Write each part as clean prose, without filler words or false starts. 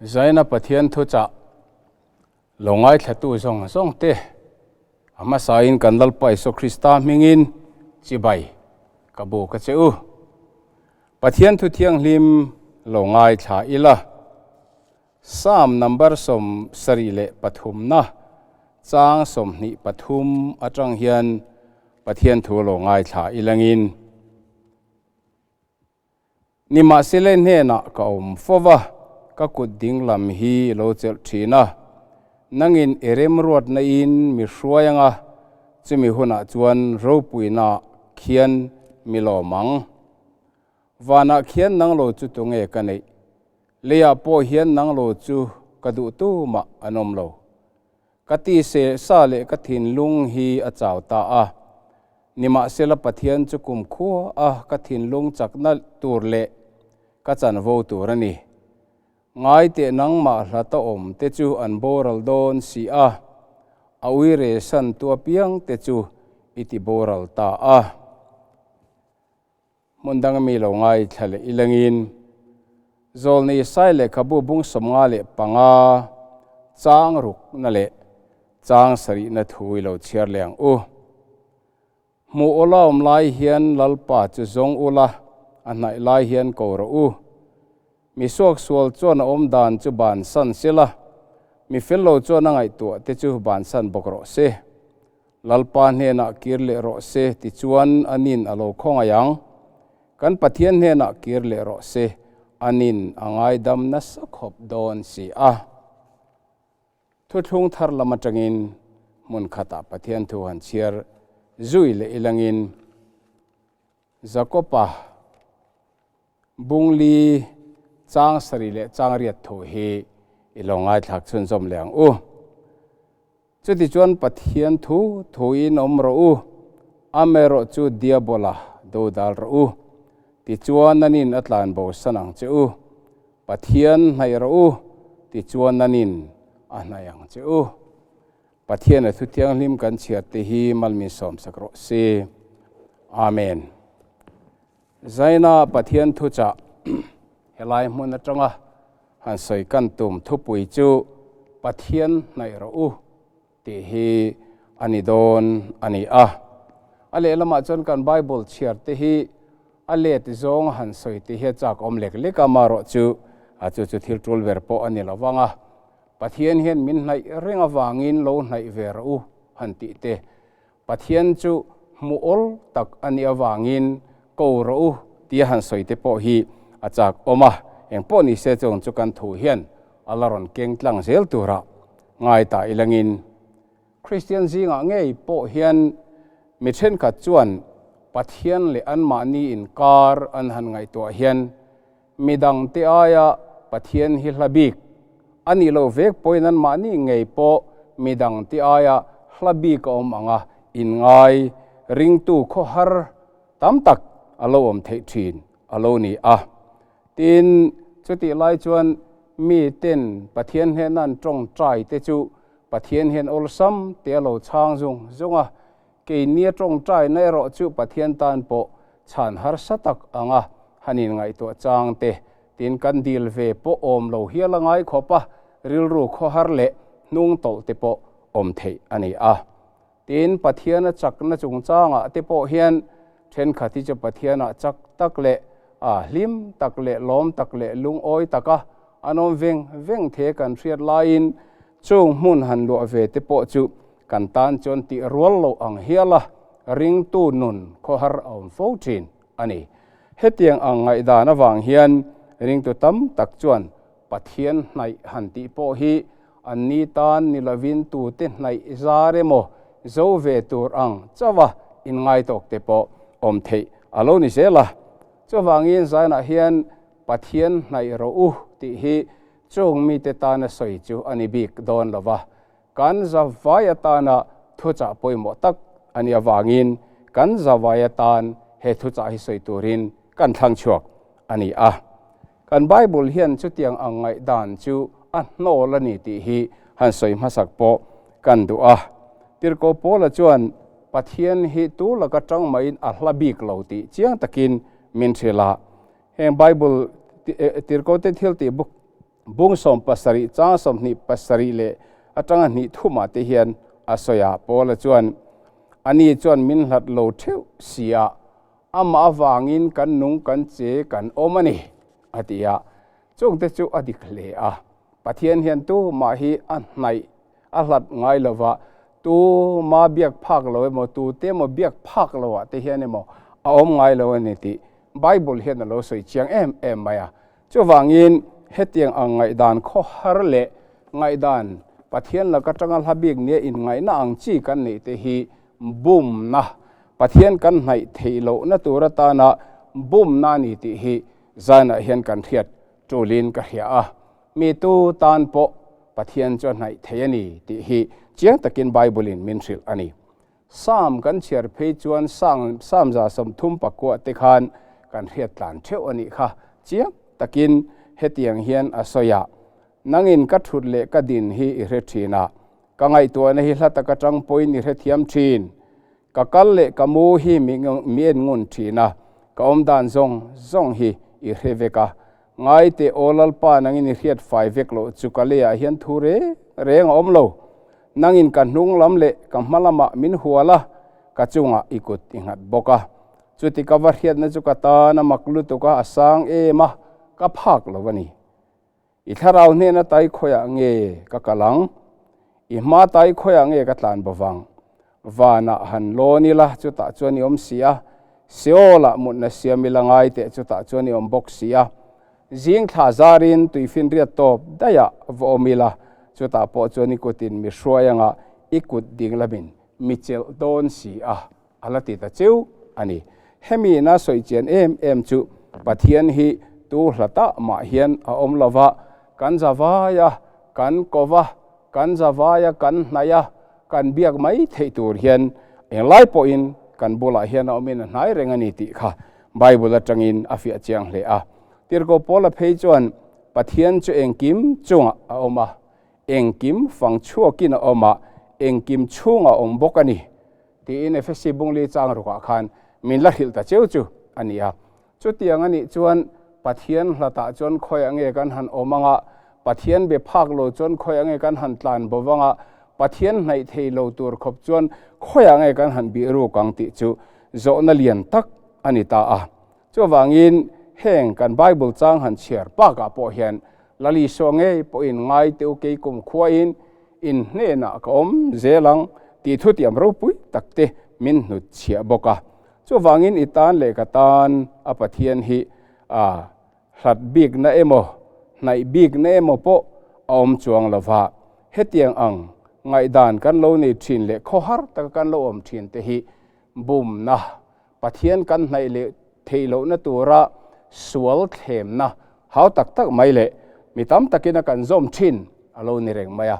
Zaina Pathian thuchah lo ngaithlatu zawng zawng te a hmasain kan Lalpa Isua Krista hmingin chibai ka bu ka che u. Pathian thu thianghlim lo ngaithla ila. Psalm number 73 na chang 23 atang hian Pathian thu lo ngaithla ilangin. Nimahsela hnenah ka awm fova, ka kut ding lam hi lo chelh thin a. Nangin i remruatna in mi hruai anga, chumi hunah chuan ropuina khian mi lawm ang. Vanah khian nang lo chu tunge ka neih? Leiah pawh hian nang lo chu ka duh tumah an awm lo. Ka ti se sa leh ka thinlung hi a chau ta a. Nimahsela Pathian chu kumkhua a ka thinlung chakna tur leh ka chanvo tur a ni. Ngai teh nangmah hlata awm te chu an boral dawn si a, a uire san tu apiang te chu i ti boral ta a. Hmun dang ami lo ngaithla leh ilangin Zawlnei Sai lehkhabu bung 55 chang ruk na leh chang sarih na thu i lo chhiar leh ang u. Hmuh ula awm lai hian Lalpa chu zawng ula, a hnaih lai hian ko rawh u. Mi suaksual chuan a awm dan chu bansan sela, mi fel lo chuan a ngaihtuah te chu bansan bawk rawh se. Lalpa hnenah kir leh rawh se tichuan anin a lo khawngaih ang. Kan Pathian hnenah kir leh rawh se, anin a ngaidam nasa khawp dawn si a. Thuthlung thar lam atangin hmun khatah Pathian thu han chhiar zui leh ilangin Jakopa Bungli chang sarih leh chang riat thu hi i lo ngaithlak chhunzawm leh ang u. Chutichuan Pathian thu thuin awm rawh u, amaherawh chu Diabola dodal rawh u. Tichuan anin a tlan bosan ang che u. Pathian hnaih rawh u, tichuan anin a hnaih ang che u. Pathian a thu thianghlim kan chhiar te hi malmin sawmsak rawh se. Amen. Zaina Pathian thuchah helai hmun atanga han sawi kan tum thupui chu Pathian hnaih rawh u tih hi a ni dawn a ni a. A lehlamah chuan kan Bible chhiar te hi a let zawng han sawi te hi a chak awm lek lek a, marawh chu a chu chu thil tul ber pawh a ni lo vang a. Pathian hian min hnaih reng avangin lo hnaih ve rawh u han tih te. Pathian chu hmu awl tak a nih avangin ko rawh u tia han sawi te pawh hi a chak awm a, eng pawh ni se chuang chu kan thu hian a la rawn keng tlang zel tura ngai ta ilangin Kristian zingah ngei pawh hian mi thenkhat chuan Pathian leh anmahni inkar an han ngaihtuah hian midang te aia Pathian hi hla bik a nih loh vek pawhin anmahni ngei pawh midang te aia hla bik a awm ang a, inngai ringtu khawhar tam tak a lo awm theih thin a lo ni a. Tin, chutih lai chuan mi ten Pathian hnena an tawngtai te chu Pathian hian awlsam te a lo chhang zung zung a, Keini a tawngtaina erawh chu Pathian tan pawh chhan harsa tak anga han inngaihtuah chang te tin kan dil ve pawh awm lo hial a ngai khawp a, rilru khawhar leh hnung tawlh te pawh awm theih a ni a. Tin, Pathiana chakna chungchangah te pawh hian thenkhat hi chu Pathianah chak tak leh hlim tak leh lawm tak leh lungawi taka an awm veng veng the kan hriat laiin chung hmun han luah ve te pawh chu Kan tan chuan tih rual loh ang hial a, ringtu nun khawhar a awm fo thin a ni. Hetiang ang ngaihdan avang hian ringtu tam tak chuan Pathian hnaih han tih pawh hi an ni tan ni lovin tute hnaih zar emaw zo ve tur ang chauha inngaitawk te pawh awm theih a lo ni zel a. Chuvangin zainah hian Pathian hnaih rawh u tih hi chung mite tana sawi chu a ni bik dawn lo va. Kan zavai atana thuchah pawimawh tak a nih avangin kan zavai atan he thuchah hi sawi turin kan thlang chhuak a ni a. Kan Bible hian chutiang ang ngaihdan chu a hnawl a ni tih hi han sawi hmasak pawh kan duh a. Tirhkoh Paula chuan Pathian hi tu laka tang maiin a hla bik lo tih chiang takin min hrilh a. Heng Bible Tirhkohte thiltih buk. Bung 17 chang 27 leh atanga hnih thumah te hian a sawi a. Paula chuan, Ani chuan min hlat lo theuh si a, amah avangin kan nung kan che kan awm a ni, a ti a. Chungte chu a dik hle a. Pathian hian tumah hi a hnaih a hlat ngai lo va, tuma biak phak lo emaw, tute emaw biak phak lo ah te hian emaw a awm ngai lo a ni tih Bible hian a lo sawi chiang em em mai a. Chuvangin hetiang ang ngaihdan khawhar leh ngaihdan Pathian laka tanga hla bik nia inngaihna ang chi kan neih te hi bumna, Pathian kan hnaih theih lohna tur atana bumna a ni tih hi zanah hian kan hriat tulin ka hria a. Mi tu tan pawh Pathian chu a hnaih thei a ni tih hi chiang takin Bible-in min hrilh a ni. Psalm kan chhiar phei chuan Psalm 34 te khan kan hriat tlan theuh a nih kha. Chiang takin hetiang hian a sawi a, Nangin ka thut leh ka din hi i hre thin a, ka ngaihtuahna hi hla taka tang pawhin i hrethiam thin. Ka kal leh ka mu hi mi en ngun thin a, ka awm dan zawng zawng hi i hre vek a. Ngai teh aw Lalpa nangin i hriat fai vek loh chu ka leiah hian thu reng reng a awm lo. Nangin ka hnung lam leh ka hma lamah min hual a, ka chungah i kut i nghat bawk a. Chuti ka va hriatna chu ka tan a mak lutuk a, a sang em a, ka phak lo a ni. I thlarau hnena tai khawiah nge ka kal ang? I hma tai khawiah nge ka tlan bawvang? Vanah han lawn ila, chutah chuan i awm si a. Seolah mutna siam ila ngai teh, chutah chuan i awm bawk si a. Zing thla zarin tuifinriat tawp daihah va awm ila, chutah pawh chuan i kutin mi hruai anga i kut ding lamin mi chelh dawn si a. A la ti ta cheu a ni. Hemi ina sawi chian em em chu Pathian hi tu hlatah mah hian a awm lo va, kan zavaia kan ko va, kan zavaia kan hnaih a, kan biak mai theih tur hian englai pawhin kan bulah hian a awmin a hnai reng a ni tih kha Bible atangin a fiah chiang hle a. Tirhkoh Paula phei chuan Pathian chu engkim chungah a awm a, engkim fang chhuakin a awm a, engkim chhungah a awm bawk a ni. Tiin Efesi bungli chang rukah khan min la hrilh ta cheu chu a ni a. Chutiang a nih chuan Pathian hlatah chuan khawiah nge kan han awm anga, Pathian be phak lo chuan khawiah nge kan han tlan bo anga, Pathian hnaih thei lo tur khawp chuan khawiah nge kan han bih ruk ang tih chu zawhna lian tak a ni ta a. Chuvangin heng kan Bible chang han chhiar bakah pawh hian Lali Saw ngei pawhin ngai teh u kei kum khuain in hnenah ka awm zel ang tih thutiam ropui tak te min hnut chhiah bawk a. Chuvangin i tan leh ka tan a Pathian hi a hlat bikna emaw hnaih bikna emaw pawh a awm chuang lo va. Hetiang ang ngaihdan kan lo nei thin leh khawhar taka kan lo awm thin te hi bumna Pathian kan hnaih leh theih lohna tura sual thlemna hau tak tak mai leh mi tam takin a kan zawm thin a lo ni reng mai a.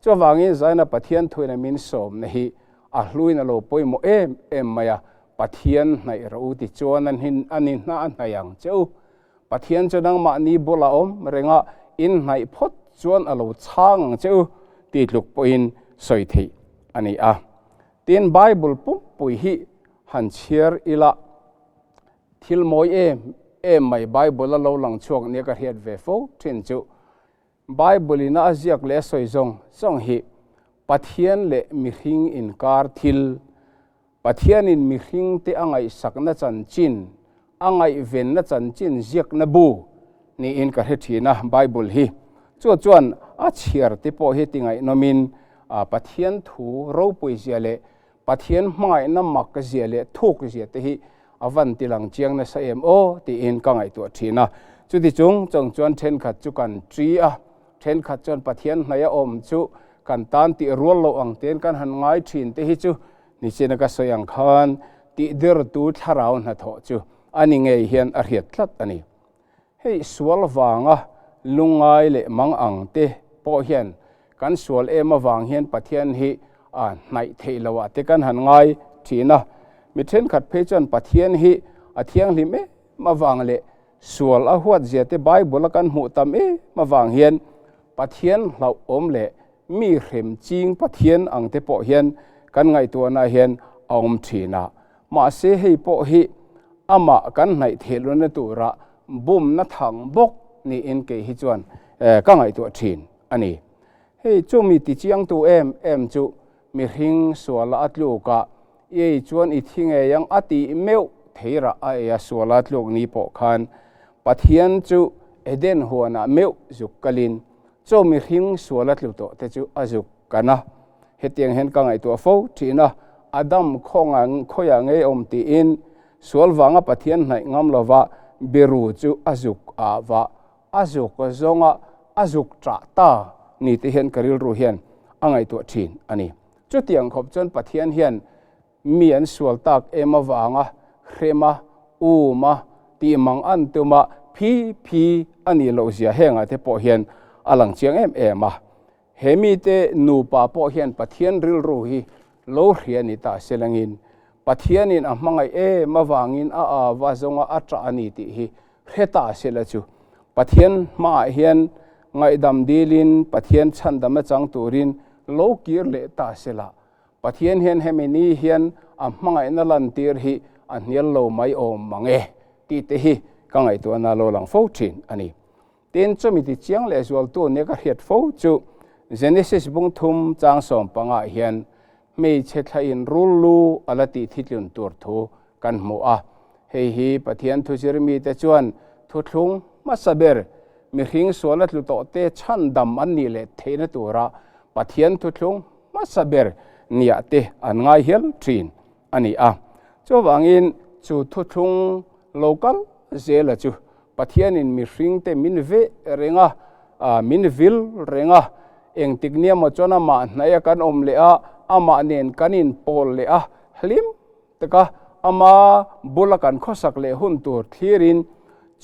Chuvangin Zaina Pathian thuina min sawmna hi a hluin a lo pawimawh em em mai a, Pathian hnaih rawh u ti chuan a ni hna a hnaih ang che u. Pathian chu nangmahni bulah awm renga in hnaih phawt chuan a lo chhang ang che u tih tluk pawhin sawi theih a ni a. Tin, Bible pumpui hi han chhiar ila thil mawi em em mai Bible a lo lang chhuak nia ka hriat ve fo thin chu Bible ina a ziak leh a sawi zawng zawng hi Pathian leh mihring inkar thil, Pathianin mihringte a ngaihsakna chanchin, a ngaihvenna chanchin ziakna bu niin ka hre thin a, Bible hi. Chu chuan a chhiar te pawh hi ti ngaihnawmin Pathian thu ropui zia leh Pathian hmangaihna mak zia leh thuk zia te hi a van ti lang chiang nasa em aw tiin ka ngaihtuah thin a. Chuti chung chung chuan thenkhat chu kan tri a, thenkhat chuan Pathian hnaih a awm chu kan tan tih rual loh ang tein kan han ngai thin te hi chu nichina ka sawi ang khan tihdirtu thlarau hnathawh chu a ni ngei hian a hriat tlat a ni. Hei sual vanga lungngai leh mang ang te pawh hian kan sual em avang hian Pathian hi a hnaih theih loh ah te kan han ngai thin a. Mi thenkhat phei chuan Pathian hi a thianghlim em avang leh sual a huat zia te Bible a kan hmuh tam em avang hian Pathian hlauhawm leh mi hrem ching Pathian ang te pawh hian kan ngaihtuahna hian a awm thin a. Mahse hei pawh hi amah kan hnaih theih lohna tura bumna thang bawk niin kei hi chuan ka ngaihtuah thin a ni. Hei chumi tichiangtu em em chu mihring suala a tlukah i ei chuan i thi ngei ang a tih meuh theirah a ei a suala tluk ni pawh khan Pathian chu Eden huanah meuh zuk kalin chaw mihring suala tlu tawh te chu a zuk kan a. Hetiang hian ka ngaihtuah fo thin a, Adam khawnga khawiah ngei awm tiin sual vanga Pathian hnaih ngam lova biru chu a zuk ah va a zuk zawnga a zuk ṭah ta ni te hian ka rilru hian a ngaihtuah ṭhin a ni. Chutiang khawp chuan Pathian hian mi an sual tak em avanga hrema, uma, tih mang an tuma phi phi a nih loh zia hengah te pawh hian a lang chiang em em a. He mite nupa pawh hian Pathian rilru hi lo hria ni ta se langin Pathianin a hmangaih em avangin a ava zawnga a ṭah a ni tih hi hre ta se la chu Pathian hmaah hian ngaihdam dilin Pathian chhandam a chang turin lo kir leh ta se la Pathian hian hemi ni hian a hmangaihna lantir hi a hnial lo mai awm mang e tih te hi ka ngaihtuahna lo lang fo thin a ni. Tin, chumi ti chiang leh zualtu nia ka hriat fo chu Genesis bung thum chang 15 hian hmeichhe thlain rul lu a la tih thitlun tur thu kan hmu a. Hei hi Pathian thuzir mite chuan thuthlung hmasa ber mihring suala tlu tawhte chhandam an nih leh theihna tura Pathian thuthlung hmasa ber niah te an ngai hial thin a ni a. Chuvangin chu thuthlung lo kal zela chu Pathianin mihringte min veh reng a, min vil reng a, engtik nia maw chuan amah hnaia kan awm leh a, amah nen kan inpawl leh a, hlim taka ama bula kan khawsak leh hun tur thlirin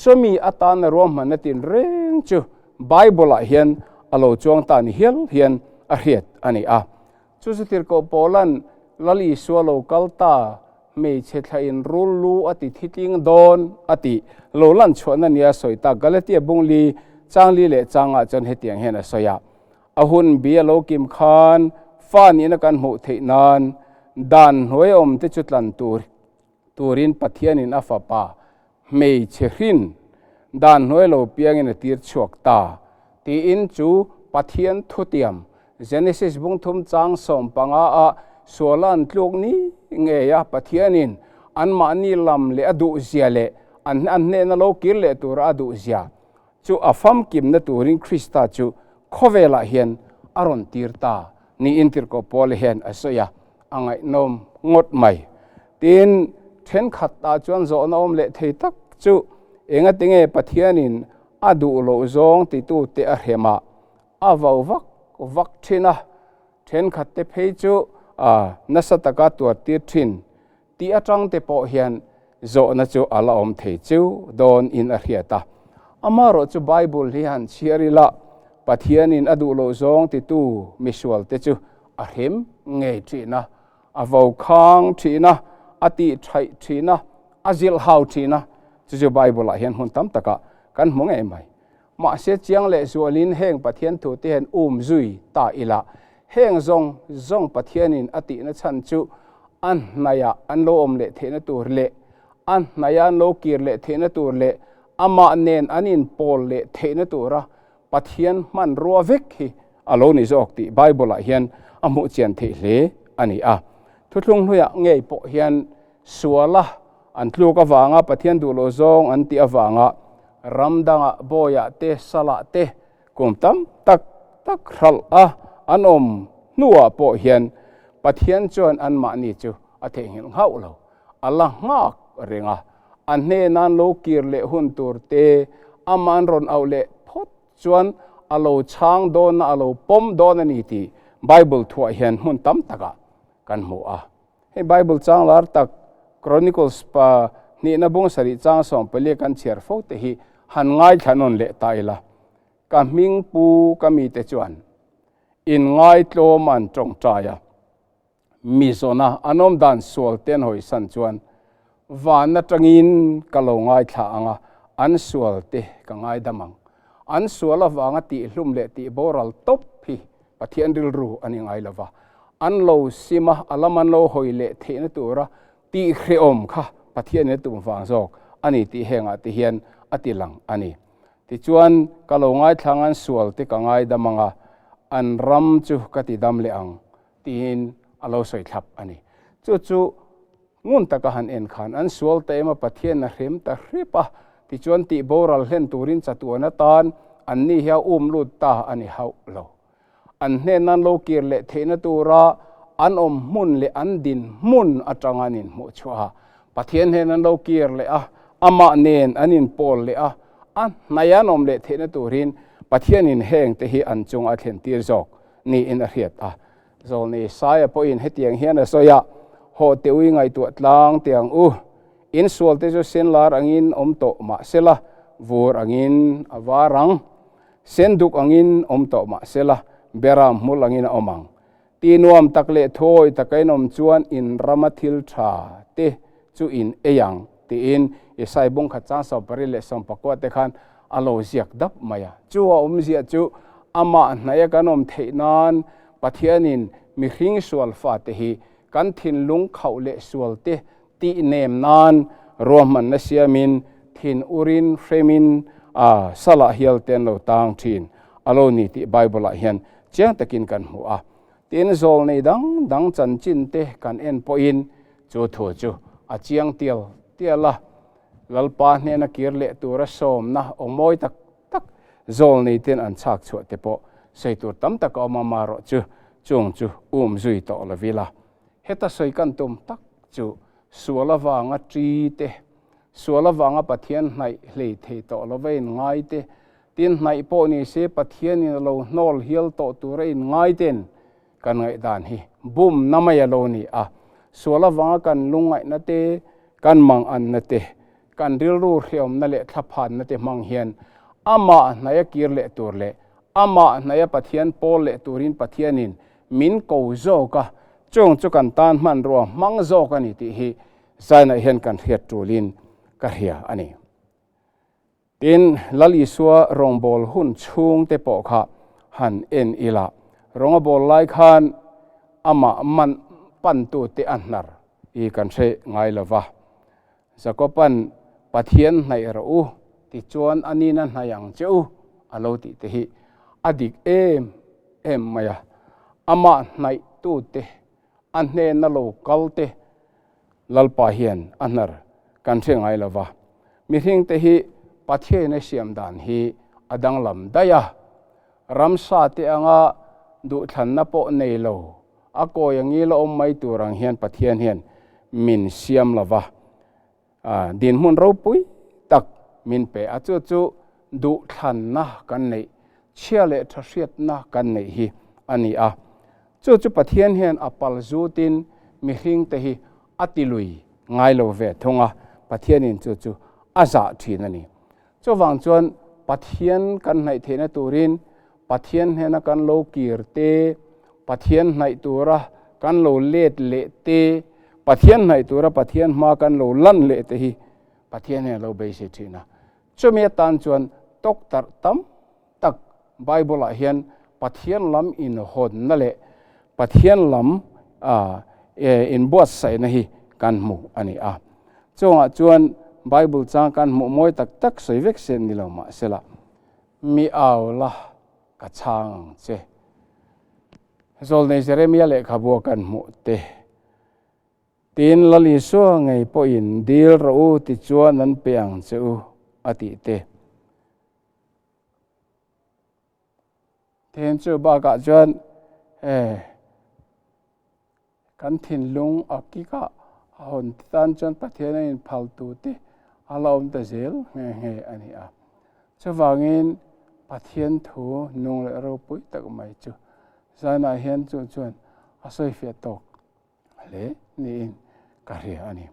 chumi atana ruahmanna tinreng chu Bible-ah hian a lo chuang ta ni hial hian a hriat a ni a. Chu chu tirhkoh Paula'n Lal Isua lo kal ta, hmeichhe thlain rul lu a ti thitling dawn a tih lo lan chhuahna nia sawi tak Galatia bungli changli leh changah chuan hetiang hian a sawi a, A hun bi a lo kim khan fa nihna kan hmuh theih nan dan hnuai awm te chu tlan tur turin Pathianin a fapa hmeichhe hrin dan hnuai lo piangin a tir chhuak ta tiin chu Pathian thutiam Genesis bung thum chang 15 ah suala an tluk ni ngei a Pathianin anmahni lam leh a duhzia leh an hnehna lo kir leh tura a duhzia Chu a famkimna turin Krista chu khawvelah hian a rawn tir ta niin Tirhkoh Paula hian a sawi a, a ngaihnawm ngawt mai. Tin, thenkhatah chuan zawhna awm leh thei tak chu engatinge Pathianin a duh loh zawng titute a hremah a vau vak vak thin a, thenkhatte phei chu nasa taka tuartir thin Tih atang te pawh hian zawhna chu a la awm thei chiu dawn in a hriat a. Amaherawh chu Bible hi han chhiar ila Pathianin a duh loh zawng titu misual te chu a hrem ngei thin a, a vo khang thin a, a tih thaih thin a, a zilh hau thin a, chu chu Bible ah hian hmun tam takah kan hmu ngei mai. Mahse chiang leh zualin heng Pathian thu te hian um zui ta ila, heng zawng zawng Pathianin a tihna chhan chu a hnaiah an lo awm leh theihna tur leh a hnaiah an lo kir leh theihna tur leh amah nen an inpawl leh theihna tura Pathian hmanrua vek hi a lo ni zawk tih Bible-ah hian a hmuh chian theih hle a ni a. Thuthlung hnuiah ngei pawh hian suala an tluk avanga Pathian duh loh zawng an tih avanga ram dangah bawiah te salah te kum tam tak tak hralh a an awm hnuah pawh hian Pathian chuan anmahni chu a theihnghilh nghauh lo, a la nghak reng a, a hnena an lo kir leh hun tur te amah an rawn auh leh phawt chuan a lo chhang dawn a, a lo pawm dawn a ni tih Bible thuah hian hmun tam takah kan hmu a. Hei Bible chang lar tak Chronicles pa hnihna bung sarih chang 14 kan chhiar fo te hi han ngaithla nawn leh ta ila. Ka hming pu ka mite chuan in ngaitlawm an tawngtai a, mi zawna an awm dan sual te an hawisan chuan van atangin ka lo ngaithla ang a, an sual te ka ngaidam ang. An sual avanga tihhlum leh tihboral tawp hi Pathian rilru a ni ngai lo va, an lo sim a, a lam an lo hawi leh theihna tura tihhrehawm kha Pathianin a tum vang zawk a ni tih hengah te hian a ti lang a ni. Tichuan, ka lo ngaithlang an sual te ka ngaidam ang a, an ram chu ka ti dam leh ang, tiin a lo sawi thlap a ni. Chu chu ngun taka han en khan an sual ta em a, Pathian a hrem ta hrep a, tichuan tih boral hlen turin chatuan atan anni hi a um lut ta a ni hauh lo. An hnen an lo kir leh theihna tura an awm hmun leh an din hmun atanga an inhmuh chhuah a, Pathian hnen an lo kir leh a, amah nen an inpawl leh a, a hnaih an awm leh theihna turin Pathianin hengte hi an chunga a thlen tir zawk niin a hriat a. Zawlnei Saia pawhin hetiang hian a sawi a, Haw teh ui ngaihtuah tlang teh ang u, insualte chu senlar angin awm tawh mah sela, vur angin a var ang. Sen duk angin awm tawh mah sela, beram hmul angin a awm ang. Ti nuam tak leh thuawi taka in awm chuan in rama thil tha te chu in ei ang, tiin Isai bungkhat chang 28 leh 19 te khan a lo ziak dap mai a. Chu a awmzia chu amah hnaia kan awm theih nan Pathianin mihring sual fate hi kan thinlung khauh leh sual te tih nem nan ruahmanna siamin thin urin hremin a salah hial te an lo tang thin a lo ni tih Bible ah hian chiang takin kan hmu a. Tin, zawlnei dang dang chanchin te kan en pawhin chu thu chu a chiang tial tial a, Lalpa hnena kir leh tura sawmna aw mawi tak tak zawlnei ten an chhak chhuah te pawh sawi tur tam tak a awm a, marawh chu chung chu um zui tawh lo ila. Heta sawi kan tum tak chu sual avanga ṭi te, sual avanga Pathian hnaih hlei thei tawh lova inngai te, tin hnaih pawh ni se Pathianin a lo hnawl hial tawh tura inngai ten kan ngaihdan hi bumna mai a lo ni a. Sual avanga kan lungngaihna te, kan manganna te, kan rilru hriawmna leh thlaphanna te hmang hian amah hnaia kir leh tur leh amah hnaia Pathian pawl leh turin Pathianin min ko zawk a, chung chu kan tan hmanrua hmang zawk a ni tih hi Zainah hian kan hriat tulin ka hria a ni. Tin, Lal Isua rawngbâwl hun chhungte pawh kha han en ila, rawng a bâwl lai khan amah man pantute a hnar i kan hre ngai lo va. Jakoban Pathian hnaih rawh u tichuan a nina hnaih ang che u a lo tih te hi a dik em em mai a. Amah hnaihtute, a hnena lo kal te Lalpa hian a hnar kan hre ngai lo va. Mihringte hi Pathiaina siam dan hi a danglam daih a. Ramsa te anga duhthlanna pawh nei lo A kawi angi la awm mai tur ang hian Pathian hian min siam lo va, dinhmun ropui tak min pe a, chu chu duhthlanna kan neih, chhia leh tha hriatna kan neih hi a ni a. Chu chu Pathian hian a pal zutin mihringte hi a ti lui ngai lo ve thung a, Pathianin chu chu a zah thin a ni. Chuvang chuan Pathian kan hnaih theihna turin Pathian hnena kan lo kir te, Pathian hnaih tura kan lo let leh te, Pathian hnaih tura Pathian hma kan lo lan leh te hi Pathian hian a lo beisei thin a. Chumi atan chuan tawktarh tam tak Bible-ah hian Pathian lam inhawnna leh Pathian lam inbuatsaihna hi kan hmu a ni a. Chungah chuan Bible chang kan hmuh mawi tak tak sawi vek se ni lo mahsela, Mi au la, ka chhang ang che. Zawlnei Jeremia lehkhabua kan hmuh te. Tin, Lal Isua ngei pawhin dil rawh u tichuan an pe ang che u, a tih te. Tin, chu bakah chuan, eh, Kan thinlung a kik a, a hawn tan chuan Pathian a inphal tute a la awm ta zel nghe nghe a ni a. Chuvangin Pathian thu nung leh ropui tak mai chu zanah hian chu chuan a sawifiah tawk hle niin ka hria a ni.